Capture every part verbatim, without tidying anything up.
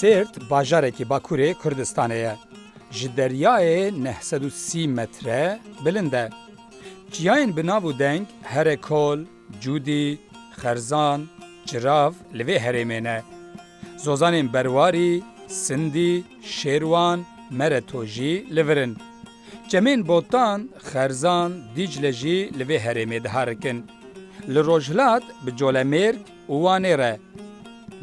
Sêrt bajarekî Bakurê Kurdistanê ye. Ji deryayê neh sed û sî metre bilind e. Çiyayên bi nav û deng Herekol, Cûdî, Xerzan, Cirav li vê herêmê ne. Zozanên Berwarî, Sindî, Şêrwan, Mereto jî li vir in. Çemên Botan, Xerzan, Dîcle jî li vê herêmê diharikin. Li rojhilat bi Colemêrg û Wanê re.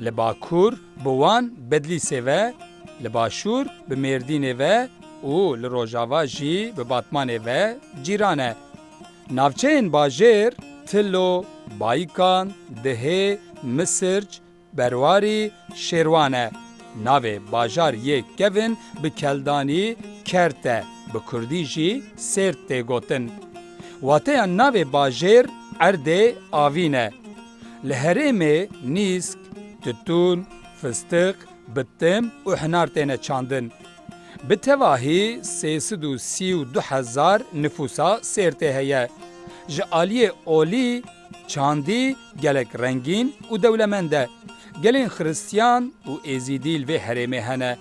Li bakur bi Wan, Bedlîsê ve, li başûr bi Mêrdînê ve û li rojava jî bi Batmanê ve cîran e. Navçeyên bajêr Tilo, Baykan, Dihê, Misirc, Berwarî, Şêrwan e. Navê bajar yê kevin bi keldanî Kert e, bi kurdî jî Sêrt tê gotin. Wateya navê bajêr erdê avîn e. Li herêmê nîsk, tutûn, fistiq, bitim û hinar têne çandin. Bi tevahî sê sed û sî û du hezar nifûsa Sêrtê heye. Ji aliyê olî çandî gelek rengîn û dewlemend e. Gelên Xiristiyan û Êzîdî li vê herêmê hene.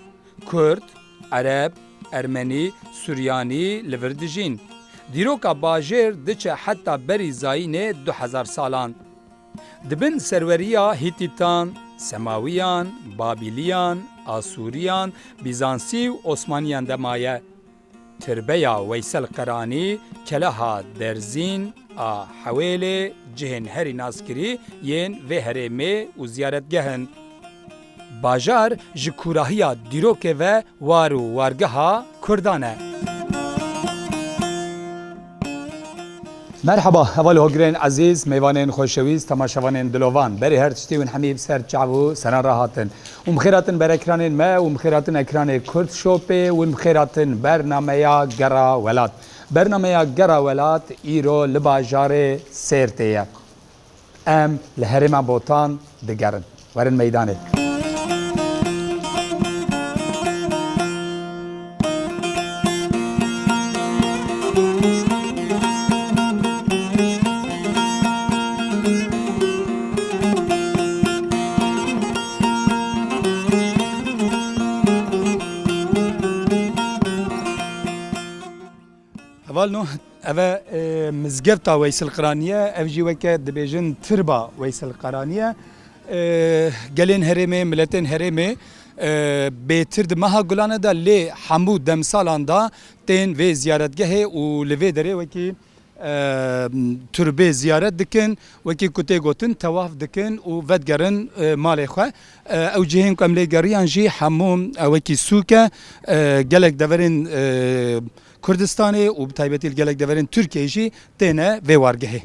Kurd, Ereb, Ermenî, Suryanî li vir dijîn. Dîroka bajêr diçe heta berî zayînê du hezar salan. Di bin serweriya Hîtîtan, Semawiyan, Babîliyan, Asûriyan, Bîzansî û Osmaniyan de maye. Tirbeya Weysel Qeranî, Keleha Derzîn a Hewêlê cihên herî naskirî yên vê herêmê û ziyaretgeh in. Bajar ji kûrahiya dîrokê ve war û wargeha Kurdan e. Merheba, heval hogirên ezîz, mêvanên xoşewîst, temaşevanên dilovan. Berê her tiştî hûn hemî bi ser çav û seran re hatin. Hûn bi xêr hatin ber ekranên me, hûn bi xêr hatin ekranê Kurd Shopê, hûn bi xêr hatin bernameya Gera Welat. Bernameya Gera Welat îro li bajarê Sêrtê ye. Em li herêma Botan digerin. Werin meydanê. Hevalno, ev e, e, mizgefta Weysil Qiraniye, ev jî weke dibêjin tirba Weysil Qiraniye. E, gelên herêmê, miletên herêmê, e, bêtir di meha Gulane de lê hemû demsalan de tên vê ziyaretgehê û li vê derê wekî, e, turbê ziyaret dikin, wekî ku tê gotin tewaf dikin û vedigerin, e, malê xwe. E, ew cihên ku em lê geriyan jî hemû, e, wekî sûk e, e, gelek deverên, e, Kurdistanê û bi taybetî li gelek deverên Tirkiyeyê jî têne vê wargehê.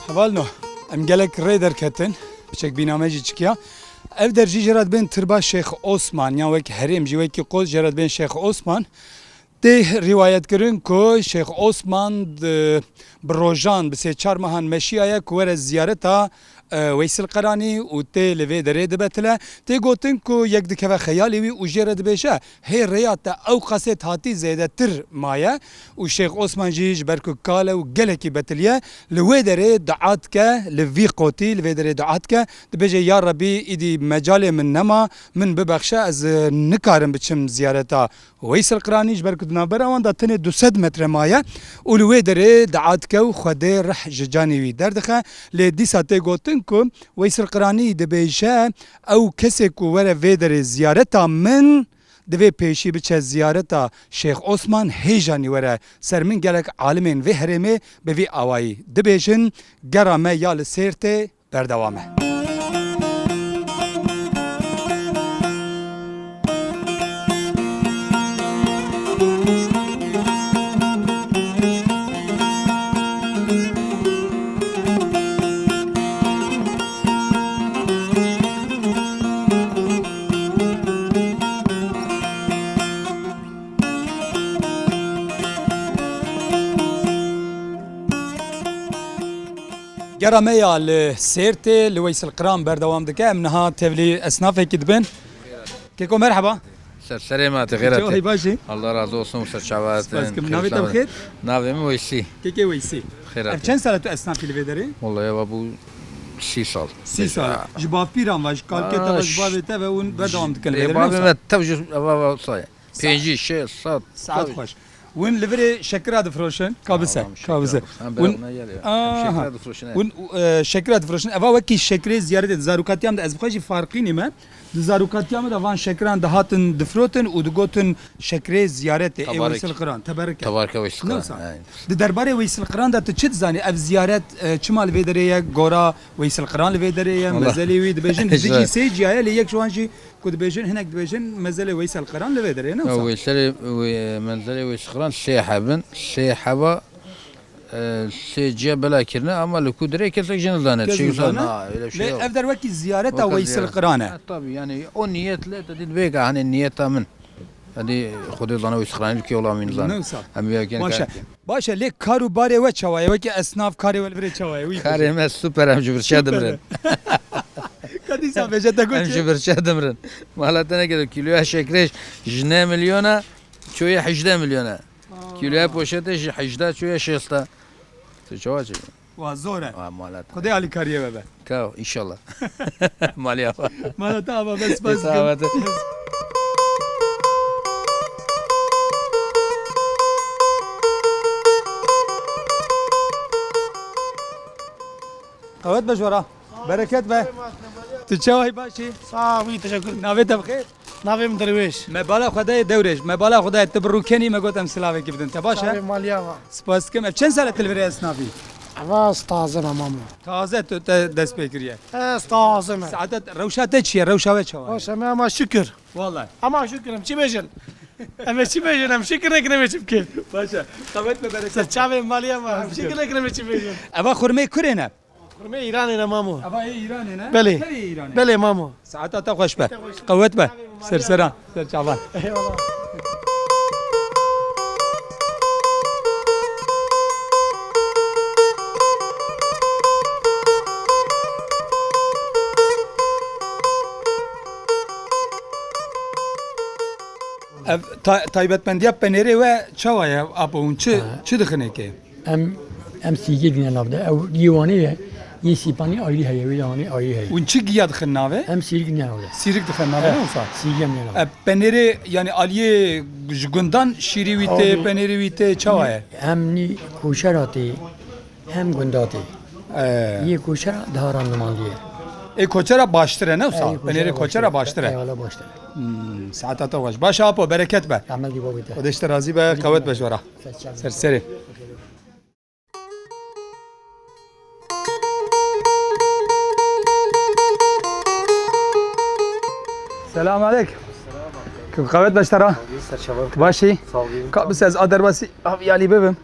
Hevalno, em gelek rê derketin, piçek bîname jî çikiya. Ev der jî jê re dibên tirba Şêx Osman, yan wek herêm jî wekî qol jê re dibên Şêx Osman. Tê rîwayetkirin ku Şêx Osman di, bi rojan, bi sê çar mehan meşiyaye ku were ziyareta, e, Weysil Qeranî û tê li vê derê dibetile. Tê gotin ku yek dikeve xeyalê wî û jê re dibêje, hê rêya te ew qasê hatî zêdetir maye û Şêx Osman jî ji ber ku kal e û gelekî betiliye, li wê derê dua dike, li vî qotî li vê derê dua dike, dibêje, Ya Rebî, îdî mecalê min nema, min bibexşe, ez, e, nikarim biçim ziyareta Weysil Qranî, ji ber ku di navbera wan de tenê du sed metre maye û li wê derê dua dike û Xwedê rih ji canê wî derdixe. Lê dîsa tê gotin ku Weysil Qranî dibêje, ew kesê ku were vê derê ziyareta min, divê pêşî biçe ziyareta Şêx Osman, hêjanî were ser min. Gelek alimên vê herêmê bi vî awayî dibêjin, gera me ya li Sêrtê berdewam e. Gera me ya li Sêrtê, li Weysel Qiran berdewam dike. Em niha tevlî esnafekî dibin. Keko, merheba. Ser serê me, tu xêr hatî. Hey, baş î? Allah razı olsun, ser çava hatin. Spas kim. Navê te bi xêr? Navê min Weysî. Kekê Weysî. Xêr hatî. Ev çend sal e tu esnafî li vê derê? Wallahî eva bû sî sal. Sî sal. Ha. Ji bavpîran ve, ji kalkê te ve, ji bavê te ve hûn berdewam dikin li vê derê, ne wisa? Bavê me tev ji eva ve sayê. Pêncî, şêst, sed. Saet xweş. Hûn li virê şekira difroşin? Kabise, kabise. Em bera bûna yer ya. Em şekira difroşin, he. Hûn, e, şekira difroşin. Eva wekî şekirê ziyaretê, di zarokatiya min de ez bi xwe jî farqînî me. Di zarokatiya min de van şekiran dihatin difrotin û digotin şekirê ziyaretê, ê Weysel Qiran, teberike. Tebareke Weysel Qiran. Newsa. He. Di derbarê Weysel Qiran de tu çi dizanî? Ev ziyaret, e, çima li vê derê ye? Gora Weysel Qiran li vê derê ye, mezelê wî dibêjin. Di dijî sê ciya ye, lê yek ji wan jî ku dibêjin, hinek dibêjin mezelê Weysel Qiran li vê derê ye, ne wisa? Weyselê, wê, mezelê Weysel Qiran sê heb in, sê heba, e, sê ciya bela kirine, ama li ku derê kesek jî nizane. Kes nizane. Ha, öyle bir şey yok. Lê ev der wekî ziyareta Weysel Qiran e. Ha, tabii, yani o niyetle te dî vêga, hani niyeta min. Hadi Xwedê zane Weysel Qiranî li kê ola min nizane. Ne wisa? Em vê Baş e. Baş e, lê kar û barê we çawa ye? Wekî esnaf karê we li virê çawa ye? Wî bêje. Karê me super, em ji birçe dimrin. Ka dîsa bêje te got. Em ji birçe dimrin. Mala te neke, kîloya şekrê ji neh milyona çoye hejdeh milyona. Aa. Kîloya poşetê ji hejdeh çoye şêsta. Tu çawa çi? Wa zor e. Wa mala te. Xwedê alîkariyê we be. Ka, înşallah. Maliya. Mala te ava be, spas dikim. Qewet be jora. Bereket be. Tu çawa yî, baş î? Sağ ol, teşekkür. Navê te bi xêr? Navê min Derwêş. Me bala xwe dayê Dewrêş. Me bala xwe dayê, tu bi rûkenî, me got em silavekî bidin. Te baş e? Navê maliya va. Spas dikim. Ev çend sal e tu li virê esnafî? Eva ez taze me, mamo. Taze tu te dest pê kiriye. Ez taze me. Saete, rewşa te çi ye? Rewşa we çawa ye? Rewşa me ama şükür. Wallahî. Ama şükür, em çi bêjin? Em ê çi bêjin? Em şükür nekin, em ê çi bikin? Baş e. Qewet be, bereket. Ser çavê maliya me. Em şükür nekin, em ê çi bêjin? Eva xurmê kurê ne? Xurmê Îranê ne, mamo. Eva ê Îranê ne? Belê. Tevê Îranê. Belê, mamo. Saeta te xweş be. Qewet be. Ser seran, ser çavan. Eyvallah. Ev ta-, taybetmendiya penêrê we çawa ye, apo? Hûn çi, çi dixinê kê? Em, em sîrgê dîne navde. Ew yê Wanê ye, yê Sîpanî ayrî heye, wê Wanê ayrî heye. Hûn çi giya dixin navê? Em sîrik dîne navde. Sîrik dixin navê, ne wisa? Sîrgê em dîne navde. E, penêrê, yani aliyê ji gundan şîrî wî tê, penêrê wî tê, çawa ye? Hem nî koçera tê, hem gunda tê. E. Yê koçera daha randimandî ye. Ê koçera baştir e, ne wisa? Penêrê koçera baştir e. Eyvallah, baştir e. Hmm, saeta te xweş. Baş apo, bereket be. Rahmetî babê te. Xwedê ji te razî be, qewet be ji we re. Ser serê. Selam aleyk. Ku qewet be ji te re. Ser çavan. Baş î? Sağ ol. Ka bise ez a derbasî av yalî bibim.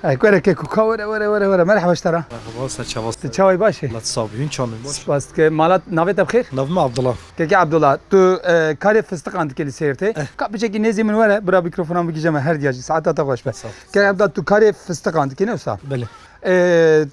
Hey, were keko, ka were, were, were, were. Merhaba ji te re. Merhaba, ser çava. Tu çawa yî, baş î? Lat sağ bî, hûn çawa ne, baş? Spas dike. Mala, navê te bi xêr? Navê me Abdullah. Keke Abdullah, tu, e, karê fistiqan dikê li Sêrtê. Eh. Ka bicekî nêzî min were, bira mîkrofona bigihîje me her diya jî. Saeta te xweş be. Sağ ol. Keke Abdullah, tu karê fistiqan dikî, ne wisa? Belê. E,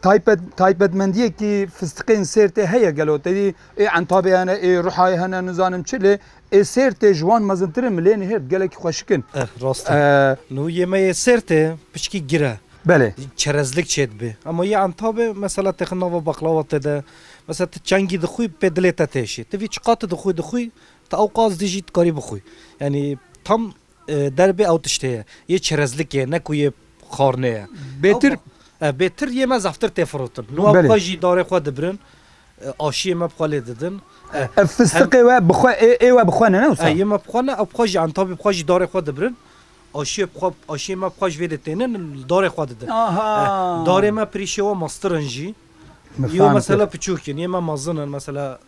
taybet-, taybetmendiyekî fistiqên Sêrtê heye gelo? Te dî ê Entabê hene, ê Ruhayê hene, nizanim çi lê. Ê Sêrtê ji wan mezintir in, min lê nihêrt, gelekî xweşik in. Eh, rast e. Eh, nû yê me yê Sêrtê piçkî gir e. Belê. Çerezlik çêdibe. Ama yê Entabê mesela têxin nava baklava tê de. Mesela tu çengî dixwî pê dilê te têşî. Tu vî çiqa tu dixwî, dixwî, tu ew qas dijî dikarî bixwî. Yani tam, e, derbê ew tiştê ye. Yê çerezlikê, ne ku yê xarnê ye. Bêtir. Ew ba-, e, bêtir yê me zeftir tê firotin. Nû ew xwe jî darê xwe dibirin. E, aşiyê me bi xwe lê didin. E, ev fistiqê we bi xwe, ê, ê we bi xwe ne, ne wisa? E, yê me bi xwe ne, ew bi xwe jî, Entabê bi xwe jî darê xwe dibirin. Aşiyê bi xwe, aşiyê me bi xwe ji vê de tênin, li darê xwe didin. Aha. E, darê me pirîşê we mastir in jî. Yê mesela piçûk in, yê me mezin in, mesela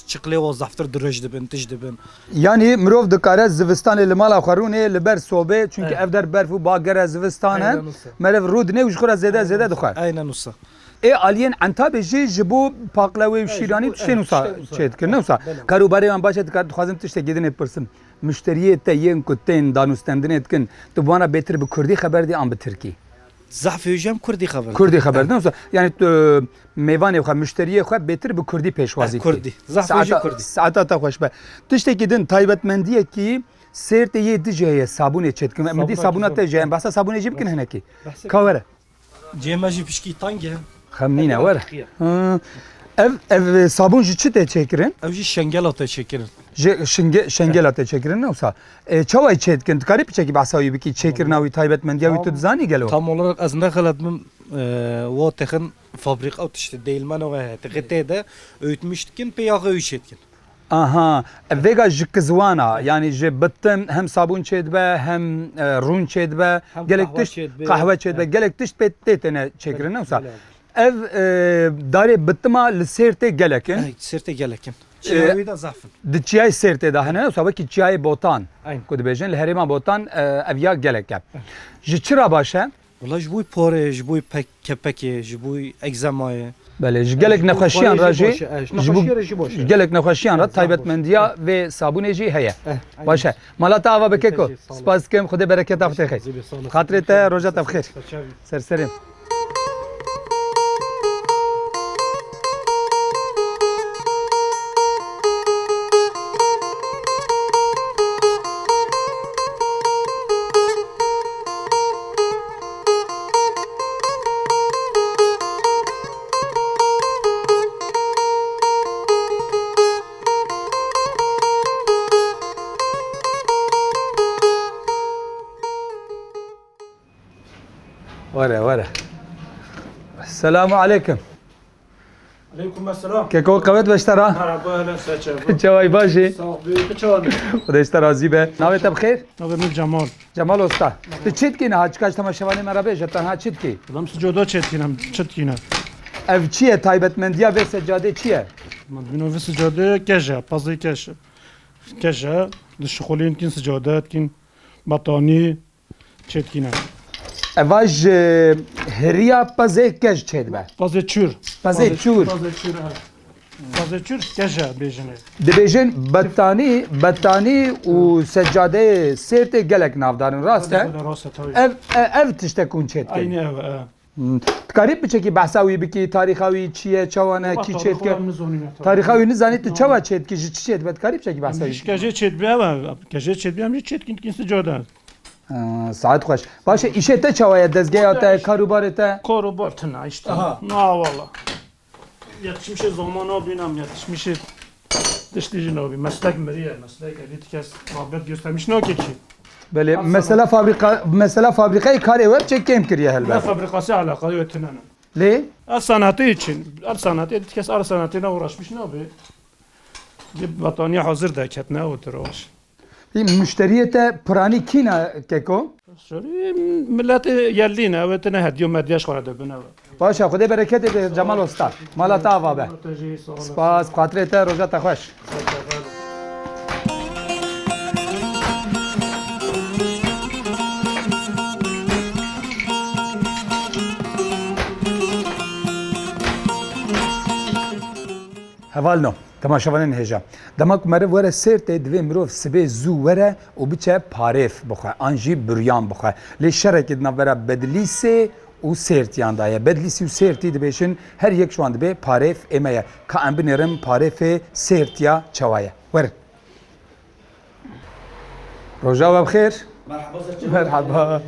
çiqlê we zeftir dirêj dibin, tij dibin. Yanî mirov dikare zivistanê li mala xwe rûnê li ber sobê, çunke ev der berf û bager e, zivistan e. Aynen wisa. Meriv rûdinê û ji xwe re zêde zêde dixwe. Aynen wisa. Ê aliyên Entabê jî ji bo paqlewê û şîranî tiştên wisa çê dikin, ne wisa? Belê. Karûbarê wan baş e, dikar, dixwazim tiştekî din ê bipirsim. Muşteriyê te yên ku tên danûstendinê dikin, tu bi wan re bêtir bi kurdî xeber dî an bi tirkî? Zehfê wî jî em kurdî xeber didin. Kurdî xeber didin. Yani, tu, mêvanê xwe, muşteriyê xwe bêtir bi kurdî pêşwazî dikî. Kurdî. Zehfê wî jî kurdî. Saeta te xweş be. Tiştekî din, taybetmendiyekî Sêrtê yê dijî heye, sabûnê çêdikin. Em dî sabûna te jî, em behsa sabûnê jî bikin hinekî. Ka were. Cihê me jî pişkî teng e. Xem nîne, were. Hı. Ev, ev sabûn ji çi tê çêkirin? Ev jî şengela tê çêkirin. Ji şinge-, şengela tê çêkirin, ne wisa? E, çawa yê çêdikin? Dikarî piçekî behsa wî bikî, çêkirina wî, taybetmendiya wî tu dizanî gelo? Tam olarak ez nexeletmim, e, wa texin fabrîka û tiştê değirmena we heye. Texê tê de öğütmüş dikin, pê yaxê wî çêdikin. Aha, ev vêga ji kizwana, yani ji bitim hem sabûn çêdibe, hem, e, rûn çêdibe, hem gelek qehwe tişt, çêdibe. Qehwe çêdibe, gelek tişt pê tê têne çêkirin, ne wisa? Ev, e, darê bitima li Sêrtê gelek in. Eh, Sêrtê gelek in. E, çiyayê wî de zaf in. Di çiyayê Sêrtê de hene, ne wisa wekî çiyayê Botan. Aynen. Ku dibêjin, li herêma Botan, e, ev ya gelek e. Ji çi re baş e? Wela ji bo parê, ji bo pek-, kepekê, ji bo egzemayê. Belê, ji gelek nexweşiyan re jî, ji bo gelek nexweşiyan re taybetmendiya vê sabûnê jî heye. Baş e. Mala te ava bike ku. Spas dikim, Xwedê bereketa xwe têxê. Xatirê te, roja te bi xêr. Ser serê. Were, were. Selamu aleykum. Aleykum esselam. Keko, qewet be ji te re. Merhaba, ehlen, seçe. Çawa yî, baş î? Sağ ol, büyük çağırdı. Xwedê ji te razî be. Navê te bi xêr? Navê min Cemal. Cemal Osta. Tu çi dikî niha? Çika ji temaşevanê me re bê, ji tenha çi dikî? Em sicoda çêdikîne, çi dikîne? Ev çi ye? Taybetmendiya vê secadê çi ye? Min vê secadê kej e, pazê kej. Kej e, dişixulîn dikîn, sicade dikîn, betanî, çêdikîne. Eva ji hiriya pezê kej çêdibe. Pezê çûr. Pezê çûr. Pezê çûr, evet. Pezê çûr kej e bêjinê. Dibêjin betanî, betanî û secadeyê Sêrtê gelek navdar in, rast e? Rast e, tabii. Ev, e, ev tiştek hûn çêdikin? Aynı ev, e. Hmm. Dikarî piçekî behsa wî bikî, tarîxa wî çi ye, çawa ne, kî çêdike? Tarîxa wî nizanî, tu çawa çêdikî, ji çi çêdibe, dikarî piçekî behsa wî bikî? Kejê çêdibe, kejê çêdibe, em jî çêdikîn, dikîn sicade. Ha, saet xweş. Baş e, îşê te çawa ye, dezgeya te, karûbarê te? Karûbar tune işte. Aha. Na wala. Yetişmişê zaman nabînim, yetişmişê tiştî jî nabî. Meslek miriye, meslek evî kes rağbet göstermiş nake ki. Belê, mesela fabrika, mesela fabrikayê karê we çê kêm kiriye helbet. Ne fabrikası alakalı ötünen. Lê? El sanatı için, el sanatı, kes el sanatıyla uğraşmış ne abi? Bir battaniye hazır da ketine otur o iş. Hî muşteriyê te piranî kî ne keko? Sorry, milletê yerlî ne, ew tine hediyo mediya ji xwe re dibin ew. Baş e, Xwedê bereketê bide Cemal Osta. Mala te ava be. Spas, xatirê te, roja te xweş. Hevalno. Temaşevanên hêja. Dema ku meriv were Sêrtê, divê mirov sibê zû were û biçe parêf bixwe, an jî buryan bixwe. Lê şerekî di navbera Bedlîsê û Sêrtiyan de ye. Bedlîsî û Sêrtî dibêjin, her yek ji wan dibê parêf ê me ye. Ka em binêrin parêfê Sêrtiya çawa ye. Werin. Roja we bi xêr. Merhaba, ser çawa. Merhaba.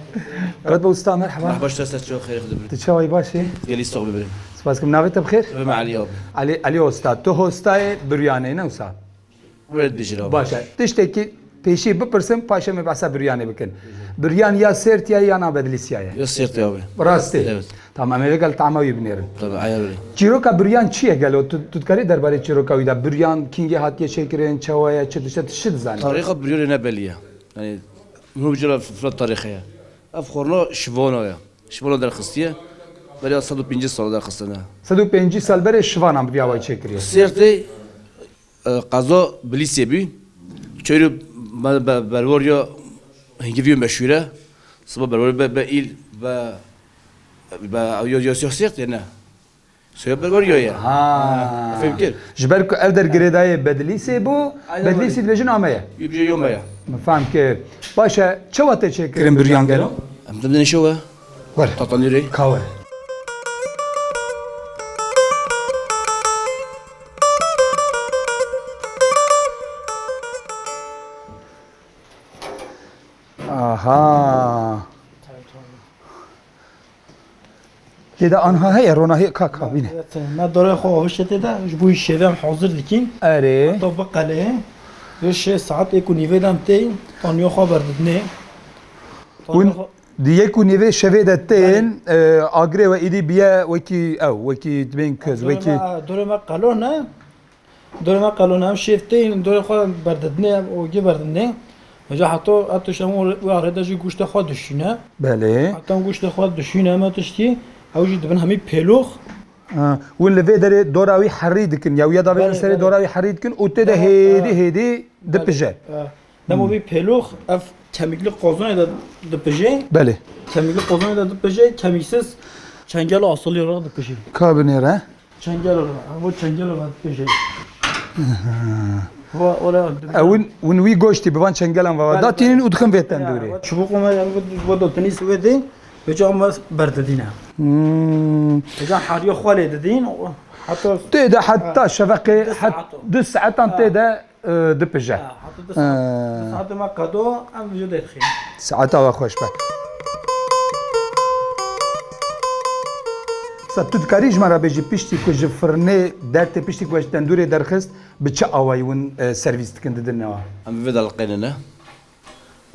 Qewet be usta, merhaba. Merhaba, ser çawa, xêr xwe birin. Tu çawa yî, baş î? Gelî sağ birin. Spas kim, navê te bi xêr? Navê me Elî abi. Elî, Elî Osta. Tu hostayê buryanê ne wisa? Wê dibêjin abi. Baş e. Tiştekî pêşî bipirsim, paşê me behsa buryanê bikin. Buryan ya Sêrtiya ye ya na Bedlîsiya ye? Ya Sêrtiya abi. Rastî? Evet. Tamam, em ê vê gel tama wî binêrin. Tabii, ayar öyle. Çîroka buryan çi ye gelo? Tu, tu dikarî derbarê çîroka wî de? Buryan kîngê hatiye çêkirin, çawa ye, çi tişt e, tu çi dizanî? Tarîxa buryanê ne belî ye. Yani, hûn bijara fila tarîxê ye. Ev xorna şivana ye. Şivana derxistiye. Beriya sed û pêncî sal derxistine. Sed û pêncî sal berê şivanan bi vî awayî çêkiriye. Sêrtê, e, qeza Bilîsê bî. Çêrî be, be, berwariya hingivî meşhûr e. Siba berwariya be, be îl, be, be, yo, yo, yo, Sêrtê ne. Soya berwariya ye. Ha. Fêm kir. Ji ber ku ev der girêdayê Bedlîsê bû, aynen Bedlîsî öyle. Dibêjin a me ye. Yo, yo, yo me ye. Min fehm kir. Baş e, çawa tê çêkirin buryan gelo? Em dem de neşewe. Were. Tatanîrê. Ka were. Aha. Tê de anha heye, ronahiyê ka, ka bîne. Evet, me dorê xwe avişe tê de, ji bo şevê em hazir dikîn. Erê. Heta biqele, vê şê saet êk û nîvê de em tê, taniya xwe berdidinê. Hûn Taniya xwe di yek û nîvê şevê de tên, Belê. e, agirê we êdî biye wekî ew, wekî dibên kuz, Dorê wekî me, dorê me qelo ne. Dorê me qelo ne, em şêv tên, dorê xwe berdidinê, em ogê berdidinê. Vêca heta, heta şem û wê arê de jî goştê xwe dişîne. Belê. Heta em goştê xwe dişîne, me tiştî, ew jî dibin hemî pêlox. Ha, hûn li vê derê dora wî herî dikin, ya wî ya davêjin Belê, serê belê. dora wî herî dikin û tê de Dema, hêdî, ha. hêdî dipije. Belê, ha. Dema Hmm. vî pêlox, ev kemîkli qozonê de dipije. Belê. Kemîkli qozonê de dipije, kemîksiz çengela asilî re dipije. Ka binêre? Çengela re, ev çengela re dipije. Va, ola, Ew hûn, hûn wî goştî bi van çengelan ve Belê, datînin belê. û dixin vê Ya, tendûrê. va çubuk û me, yani, va, va dotinî swê dê, vêca me berdidîne. Hmm. Vêca hariya xwe lê didîn, o, heta Tê de heta Ha. şeveqê, Du het-, saet o. du saetan Ha. tê de e, dipije. Ha, heta du saet, Ha. du saet me qedo, em vêca derxîn. Saeta we xweş be. Sa tu dikarî ji me re bêjî piştî ku ji firnê dertê, piştî ku ji tendûrê derxist, bi çi awayî hûn, e, servîs dikin didin newa? Em vê daliqênine.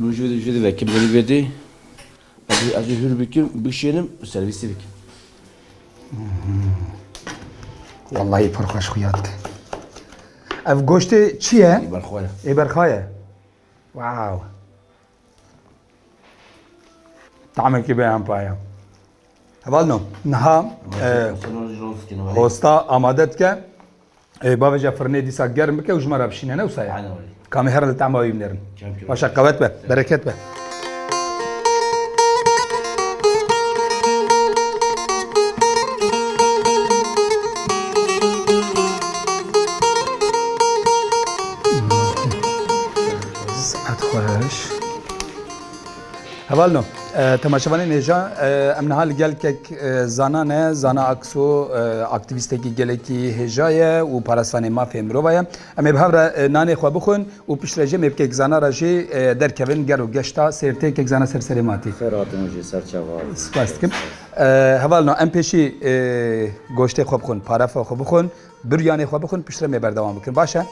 Nû ji vê, ji vê vekî, vê vê dê. Ez, ez hûr bikim, bişênim, servîsê bikim. Wallahî pir xweş xuya dike. Ev goştê çi ye? Ê berxwe ye. Ê berxwe ye. Wow. Tamekî bê em paya. Hevalno, niha, Ama e, sen onu ron sikine var. hosta amade dike. Ê, bavêje firnê dîsa germ bike û ji me re bişîne, ne wisa ye? Aynen öyle. Ka em ê herin li tehma wî binêrin. Çem çem. Başa qewet be, bereket be. Saet xweş. Hevalno, e, temaşevanên hêja, e, em niha li gel kek, e, Zana ne, Zana Akso, e, aktîvîstekî gelekî hêja ye û parasvanê mafê mirova ye. Em ê bi hev re, e, nanê xwe bixwin û piştre jî em ê bi kek Zana re jî, e, derkevin ger û geşta sêrtê. Kek Zana, ser serê ma tî. Xêr hatin jî, ser çava. Spas dikim. E, hevalno, em pêşî, e, goştê xwe bixwin, parafa xwe bixwin. Biryanê xwe bixwin, piştre em ê berdewam bikin. Baş e?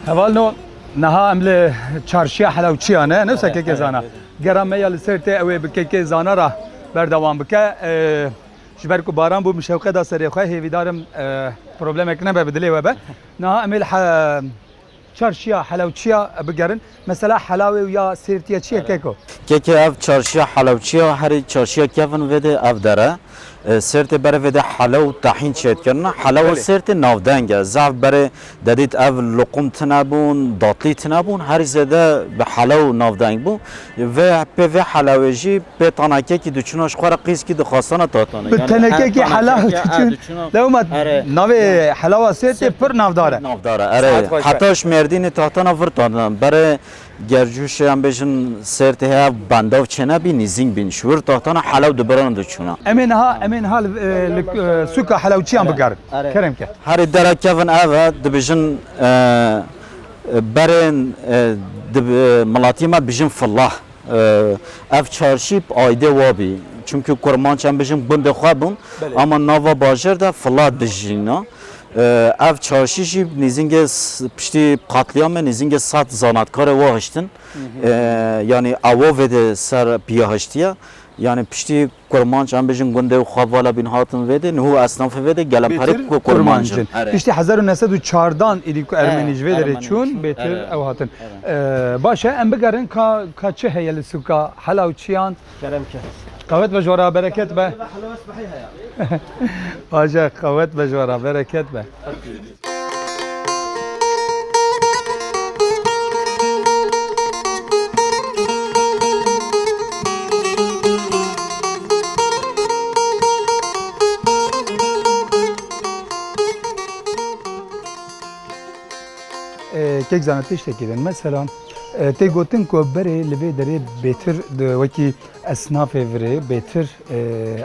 Hevalno, niha em li çarşiya Helewçiya ne, ne wisa kekê Zana. Gera me ya li ser tê ew ê bi kekê Zana re berdewam bike. E, ji ber ku baran bû, min şewqe da serê xwe, hêvîdarim, e, problemek nebe bi dilê we be. Niha em ê li he-, çarşiya Helewçiya bigerin. Mesela helawê û ya sêrtiye çi ye keko? Kekê, ev çarşiya Helewçiya, herî çarşiya kevin vê de ev dere. E, sêrtê berê vê de helew û tehîn çêdikirine. Helew û Belê. sêrtê navdeng e. Zaf berê dedît ev luqum tine bûn, datlî tine bûn. Herî zêde bi helew navdeng bû. Vê, pê vê helewê jî pê tanekekî diçûna ji xwe re qîzkî dixwastana tatane. Bi Yani tenekekî her helew tanekekî, diçûn. e, diçûna. Lewma Erê. navê helewa sêrtê pir navdar e. Navdar e, erê. Saet xweş be. Heta ji Mêrdînê tahtana vir tatana. Berê Gercûşê, em bêjin, sêrtê heye bendav çênebî, nîzîng bîn. Ji wir tahtana helew dibiran diçûna. Em ê niha, em ê niha li, e, li, e, sûka Helewçiyan bigerin. Erê. Kerem ke. Herê dera kevin ev e, dibêjin, e, e, berên, e, dib-, e, milatî me dibêjin fillah. E, ev çarşî bi aîdê wa bî. Çimkî kurmanc em bêjin gundê xwe bûn, Belê. ama nava bajêr de fillah dijîna. E, ev çarşî jî nîzîngê s-, piştî qetlîyamê nîzîngê sed zanatkarê wa hiştin. Hı hı. E, yanî ewa vê de ser piya hiştiye. Yanî piştî kurmanc, em bêjin gundê û xwe vala bîn hatin vê de, niho esnafê vê de gelek perê Bêtir ku kurmanc in. kurmanc in. Erê. Piştî hezar û neh sed û çardan êdî ku Erê, Ermenî ji vê derê Ermenî çûn, çûn. bêtir Erê. ew hatin. Erê. E, baş e, em bigerin ka, ka çi heye li sûka Helewçiyan? Kerem ke. Qewet be ji we re, bereket be. Baş e, qewet be ji we re, bereket be. E, kek zana tiştekî din. Mesela, e, tê gotin ku berê li vê derê bêtir di wekî esnafê virê bêtir, e,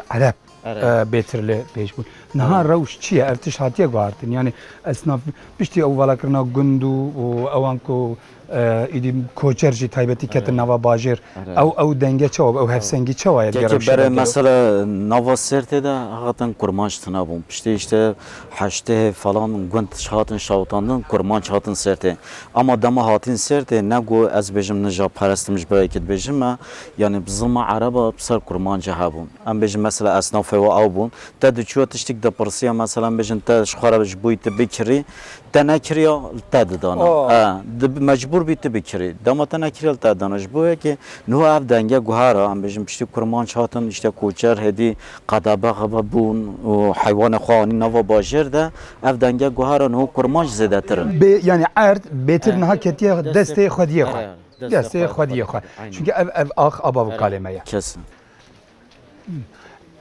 Ereb, Ereb. E, bêtir li pêş bûn. Niha Ereb. Rewş çi ye? Ev tişt hatiye guhartin. Yani esnaf piştî ew valakirina gund û, û ewan ku, e, îdî koçer jî taybetî ketin Ereb. Nava bajêr. Ereb. Ew, ew denge çawa, ew hevsengî çawa ye? Kekê gera berê şîreke? Mesela nava Sêrtê de heqeten kurmanc tune bûn. Piştî işte heştê falan gund hatin şawitandin, kurmanc hatin Sêrtê. Ama dema hatin Sêrtê, ne ku ez bêjim nijaperest im ji ber yekê dibêjim me, yani bi zilma Ereba bi ser kurmancê hebûn. Em bêjin mesela esnafê we ew bûn. Te diçûya tiştik dipirsiya, mesela em bêjin te ji xwe re ji bo yî tu bikirî, te nekiriya, li te didana. Oh. E, di, mecbûr bî tu bikirî. Dema te nekiriya, li te didana. Ji bo yekê niha ev denge guhera, em bêjin piştî kurmanc hatin, işte koçer hêdî qedebexe ve bûn û heywanê xwe anî nava bajêr de, ev denge guhera niha kurmanc zêdetir in. Bê, yani erd bêtir E, niha ketiye destê, destê xwediyê xwe. Destê xwediyê xwe. Aynen. Çünkü ev, ev ax aba kalê me ye. Kesin.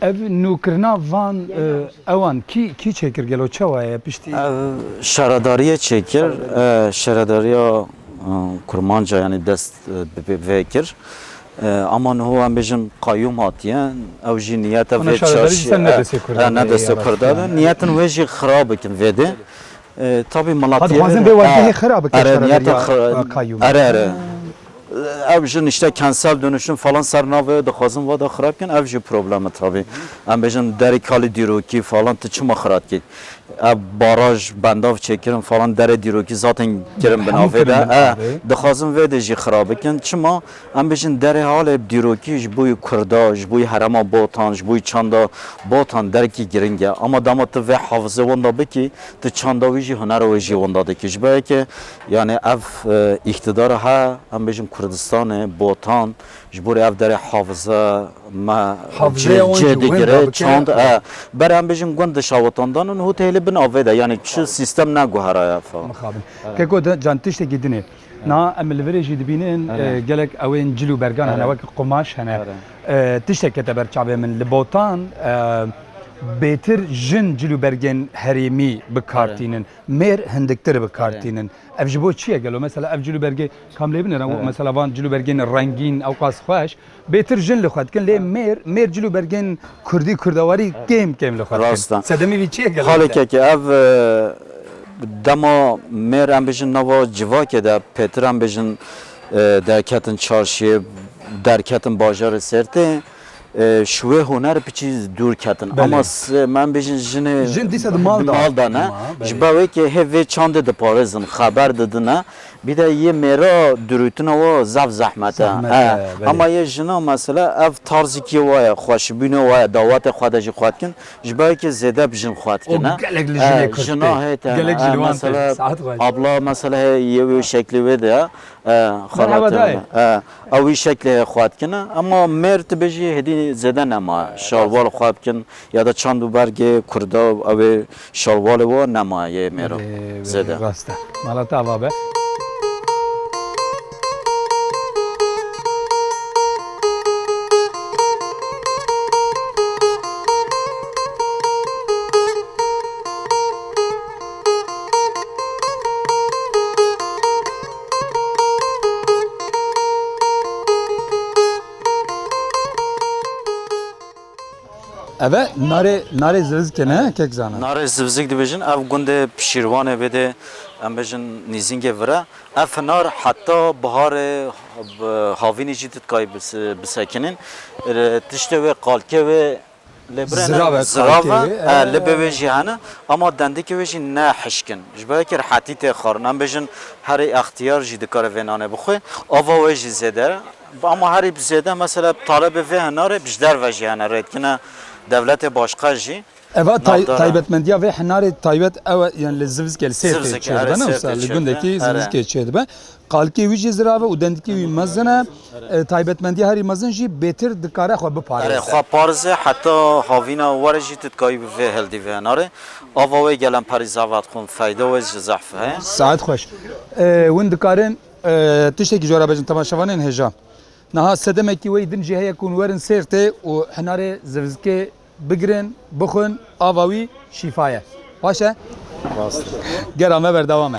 Ev nûkirina van, e, ewan kî, kî çêkir gelo çawa ye piştî? Ev şaredariyê çêkir, e, şaredariya, e, kurmanca yani dest, e, bi, bi, vê kir. E, ama niho em bêjin qayûm hatiye, ew jî niyete vê şaredarî çarşî, sen ne e, destê Kurda e, ne de, destê Kurda de. Niyetin wê jî xirab bikin vê de. E, tabii Hadi milatiyê xwazin vê werdehê xirab bikin, ere, şaredariya, niyetin xira-, e, qayûm. Ere, ere. Ev jin işte kentsel dönüşüm falan ser navê dixwazin va da xirab kin, ev jî problem e tabii. Em bêjin derê kalî dîrokî falan tu çima xirab kî? Ev baraj, bendav çêkirin falan derê dîrokî zaten kirin bi navê de. E, dixwazin vê de jî xirab bikin. Çima? Em bêjin derê halê dîrokî ji bo yî Kurda, ji bo yî herema Botan, ji bo yî çanda Botan derekî giring e. Ama dema tu vê hafizê wenda bikî, tu çanda wî jî, hunera wî jî wenda dikî. Ji ber yekê, yani ev, e, îktidara he, em bêjin Kurdistanê, Botan, ji bo rê ev derê hafize me cê, cê digire, çand, e, ber em bêjin gund dişawitandan û hût hêlî bin avê de, yani çi sîstem neguheraye fa. Mixabin. Keko de can tiştekî dinê. Na em li virê jî dibînin, e, gelek ew ên cil û bergan hene, wek qumaş hene. E, tiştek kete ber çavê min. Li Botan, e, bêtir jin cil û bergên herêmî bi kar tînin. Mêr hindiktir bi kar tînin. Ev ji bo çi ye gelo? Mesela ev cil û bergê kam lê binêre, mesela van cil û bergên rengîn, ewqas xweş, bêtir jin li xwe dikin, lê mêr, mêr cil û bergên kurdî, kurdewarî kêm kêm li xwe dikin. Rast e. Sedemê vî çi ye gelo? Xalê kekê, ev, e, dema mêr em bêjin nava civakê de, pêtir em bêjin, e, derketin çarşiyê, derketin bajarê Sêrtê, e, ji wê huner piçî dûr ketin. Belê. Ama s-, em bêjin jinê jin dîsa di mal da, mal da ne. Ji ber wê ke hê vê çandê diparêzin, xeber didine. Bir de yê mêra dirûtina wa zaf zehmet e. Zehmet e, belê. Ama yê jina mesela ev tarzikî wa ye, xweşbûnê wa ye, dawetê xwe de jî xwe dikin. Ji ber ke zêde bi jin xwe dikin, e. Gelek li jinê kurt jina tê. Hê te, gelek jî li wan tê. Mesela saet xwe. Abla mesela hê yê wê şeklê wê de ye. E, merhaba dayê. E, ew wî şeklê xwe dikin, e. Ama mêr tu bêjî hêdî zêde nema. Şalwal xwe bikin ya da çand û bergê kurda ew ê şalwalê wa nema yê mêro. Belê, belê, zêde. Rast e. Mala te ava be. Eve narê, narê zivizkê ne, kek zana? Narê zivzik dibêjin, ev gundê Pişîrwanê vê de, em bêjin nîzîngê vire. Ev hinar heta biharê, bi havînî jî tu dikayî bis-, bisekinîn. E, tiştê wê, qalkê wê, lê birê ne, zirav e, zirav e, qalkê wê, e, e, lê bê wê jî hene, ama dendikê wê jî ne hişk in. Ji ber wekî rehetî tê xwarin. Em bêjin herî extiyar jî dikare vê nanê bixwe. Ava wê jî zêde. Ama herî bi zêde mesela talebê vê hinarê bi ji derve jî hene. Rê dikine dewletê başqa jî. Eva tay-, Navdara. Taybetmendiya vê hinarê taybet ew e, yani li Zivizkê, li Sêrtê Zivizkê, çêdibe, erê, ne wisa, Sêrtê li çêdibe, gundekî erê. Zivizkê çêdibe. Qalkê wî jî zirav e û dendikî wî mezin e. E, taybetmendiya herî mezin jî bêtir dikare xwe biparêze. Erê, xwe parêze, heta havîna were jî tu dikayî bi vê hildî vê hinarê. Ava wê gelemperî zehf xwin, feyda wê jî zehf heye. Saet xweş. E, hûn dikarin, e, tiştekî jora bêjin temaşevanên hêja. Niha sedemekî wê din jî heye ku hûn werin Sêrtê û hinarê Zivizkê bigirin, bixwin, ava wî şîfa ye. Baş e? Rast e. Gera me berdewam e.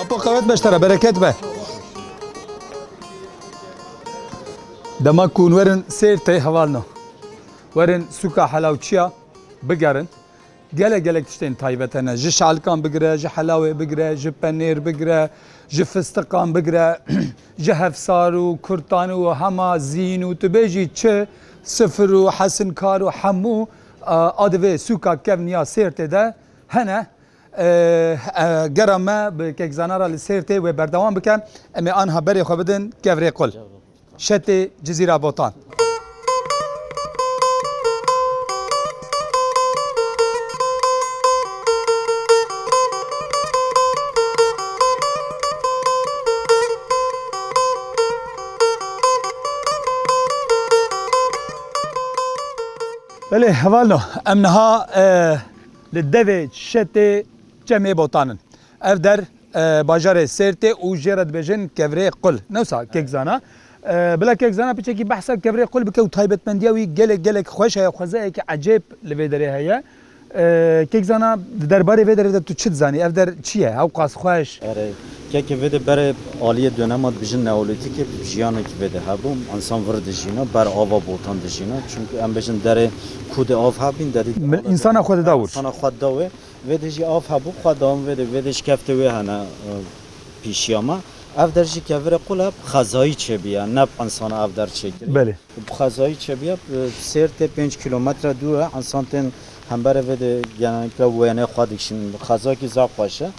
Apo qewet be ji te re, bereket be. Dema ku hûn werin Sêrtê hevalno, werin sûka Helawçiya bigerin. Gelek gelek tiştên taybet hene. Ji şalikan bigire, ji helawê bigire, ji penêr bigire, ji fistiqan bigire, ji hefsar û kurtan û hema zîn û tu bêjî çi, sifir û hesinkar û hemû, a, a divê sûka kevniya Sêrtê de hene. E, e, gera me bi Kekzana re li Sêrtê wê berdewam bike. Em ê anha berê xwe bidin Kevrê Qul. Şetê Cizîra Botan. Belê, hevalno, em niha, e, li devê Şetê Çemê Botan in. Ev der, e, bajarê Sêrtê û jê re dibêjin Kevrê Qul. Ne wisa, Kek Zana. E, bila Kek Zana piçekî behsa Kevrê Qul bike û taybetmendiya wî gelek, gelek xweş heye, xwezayekî ecêb li vê derê heye. E, Kek Zana, di derbarê vê derê de tu çi dizanî? Ev der çi ye? Hewqas xweş? Erê, kekê vê de berê aliyê dönema dibêjin neolîtîkê jiyanekî vê de hebû. Însan vir dijîna, ber ava Botan dijîna. Çunku em bêjin derê ku de av hebîn, derî Mil-, însana xwe dida wir. Însana xwe dida wê. Vê de jî av hebû, xwe dawam vê de, vê de şikeftê wê hene, e, pîşiya me. Ev der jî Kevirê Qul e, bi xezayî çêbûye, ne bi însana ev der çêkirî. Belê. Bi xezayî çêbûye, bi Sêrtê pênc kîlometre dûr e, însan tên hemberê vê de genellikle wênê xwe dikişîn. Xezayekî zaf xweş e.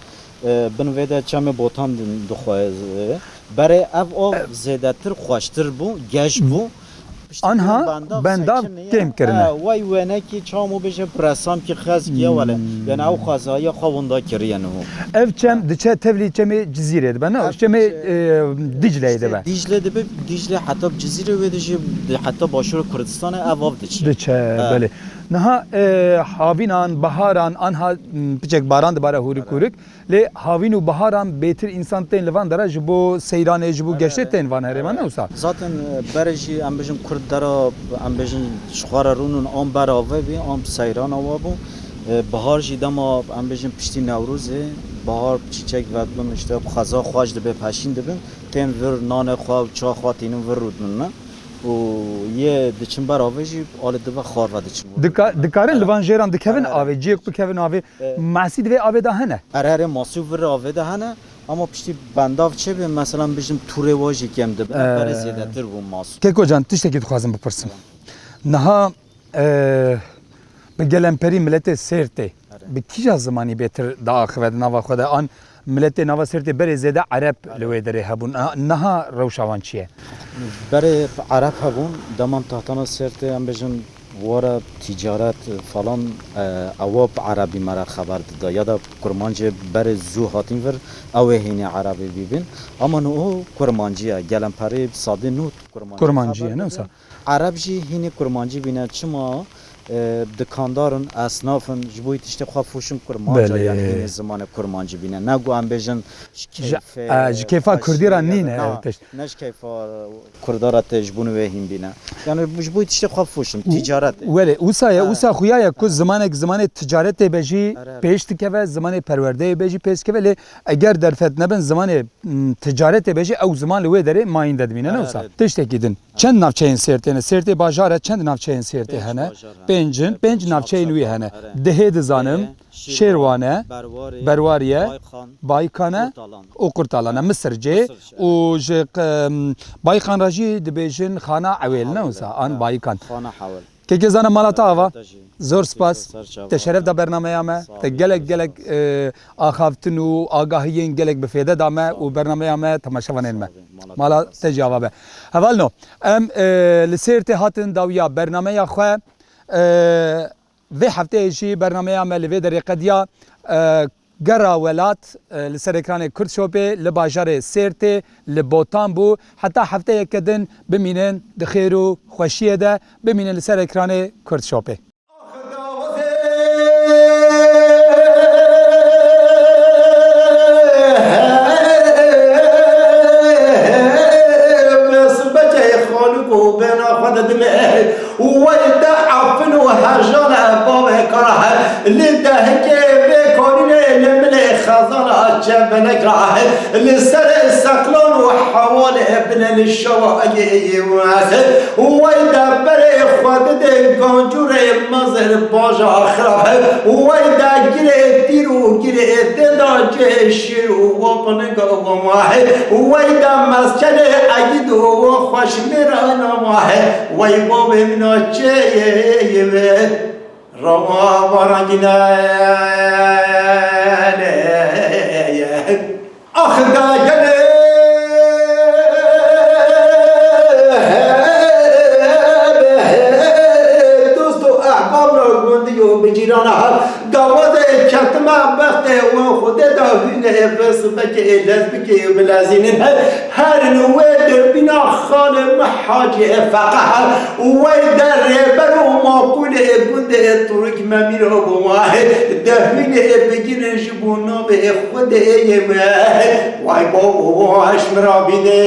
E, bin vê de çemê Botan dixwe, e, Berê ev av zêdetir xweştir bû, geş bû. Piştî Anha bendav bendav sekinî ye. Kêm kirine. Ha, way wenekî çamû bêje bi resamkî xezkî ye wele. Hmm. Yani ew xwezaya xwe winda kiriye niho. Ev çem Ha. diçe tevlî çemê Cizîrê dibe, ne? Ev Çemê, diçe e, Dicleyê işte dibe. Dicle dibe, Dicle heta bi Cizîrê wê dijî, heta başûra Kurdistanê ev av diçe. Diçe, Ha. belê. Niha, e, havînan, baharan, anha, m, piçek baran dibare hûrik hûrik. Lê havîn û biharan bêtir însan tên li van dera ji bo seyranê, ji bo Erê, geştê erê. tên van herêman, Erê. ne wisa? Zaten, e, berê jî em bêjin Kurd dera, em bêjin ji xwe re rûnin an ber ave bî, an bi seyrana we bû. E, bihar jî dema em bêjin piştî Newrozê, bihar çîçek vedibin, işte bi xeza xweş dibe, peşîn dibin, tên vir nanê xwe û ça xwe tînin vir rûdinin me. Û yê diçin ber avê jî alê dibe xar ve diçin. Dika-, dikarin li van jêran dikevin Erê, erê. avê, ciyek bikevin avê. E. Masî di vê avê de hene? Erê, erê, masî vir avê de hene. Ama piştî bendav çê bê, mesela bijim tûrê wa jî kêm dibe. E. Berê zêdetir bû masî. Keko can, tiştekî dixwazim bipirsim. Niha, e, bi gelemperî miletê Sêrtê Erê. bi kîja zimanî bêtir diaxive di nava xwe de? An miletê nava Sêrtê berê zêde Ereb Erê. li wê derê hebûn. Niha, niha rewşa wan çi ye? Berê Ereb hebûn, deman tahtana Sêrtê, em bêjin, were tîcaret falan, e, ewa bi Erebî me re xeber dida. Ya da Kurmancê berê zû hatin vir, ew ê hînê Erebî bîbin. Ama niho Kurmancî ye. Gelemperî sadê nû Kurmancî Kurmancî xeber ye, ne didin. wisa? Ereb jî hînî Kurmancî bîne. Çima? E, dikandarin, esnafin, ji bo tiştê xwe fûşin Kurmanca, Belê. yani hînî zimanê Kurmancî bîne. Ne ku em bêjin ji Ji, keyfê e, ji keyfa xweşî Kurdî re ya da nîne, na, ev tişt. ne ji keyfa Kurda re tê ji bo wê hîn bîne. Yani ji bo tiştê xwe fûşin, Û, ticaret e. welê, wisa ye, Ha. wisa xuya ye ku Ha. zimanek, zimanê ticaretê be jî Erê, erê. pêş dikeve, zimanê perwerdeyê be jî pêş dikeve, lê eger derfet nebin zimanê, m, ticaretê be jî ew ziman li wê derê mayîn de dimîne, ne Erê, wisa? erê. Tiştekî din. Çend navçeyên Sêrtê ne? Sêrtê bajar e, çend navçeyên Sêrtê Pênc hene? bajar hene. Pênc in, Pênc, pênc çar navçeyên wî sokak, hene. erê. Dihê dizanim, Dihê, Şêrwan e, Berwar e, Baykan e û Qurtalan e. Misircê û ji Baykan re jî dibêjin Xana Ewêl, ne wisa? An Baykan. Kekê Zana, mala te ava. Zor spas. Te şeref da bernameya me. Te gelek gelek, e, axaftin û agahiyên gelek bi fêde da me û bernameya me temaşevanên me. Mala te jî ava be. Hevalno, em, e, li Sêrtê hatin dawiya bernameya xwe. E, vê hefteyê jî bernameya me li vê derê qediya. E, Gera Welat, e, li ser ekranê Kurd Shopê li bajarê Sêrtê li Botan bû. Heta hefteyeke din bimînin di xêr û xweşiyê de, bimînin li ser ekranê Kurd Shopê. Wey de efin û hejana bavê kara he, li dehikê vê karînê li milê xezana çevenek ra he, li serê seqlan û hewalê bine li şewa egê wese. Wey de berê xwe didê gancûrê mezin baja xirab he. Wey de girê tîr û girê tê da cihê şêr û wapiniga wamahê. Wey de meskenê egîd û xweş mêra namahe. Wey bavê mina çê ye ve. Roma barangîne. Ax da gelê. Dost û ehbab ra gundî û bi cîrana hal. Gawazê ketime bextê wan xwedê da hûnê vê sibekê ê lezbikê ê bilezînin. Herin wê dirbîna xalê me Hacî ê Feqe her. Wey de rêber û maqûlê ê gundê ê Turk Memîr û Gumahê. De hûnê ê bigirin ji bo navê ê xwedê ê yê me. Way bavo, eş min ra bînê.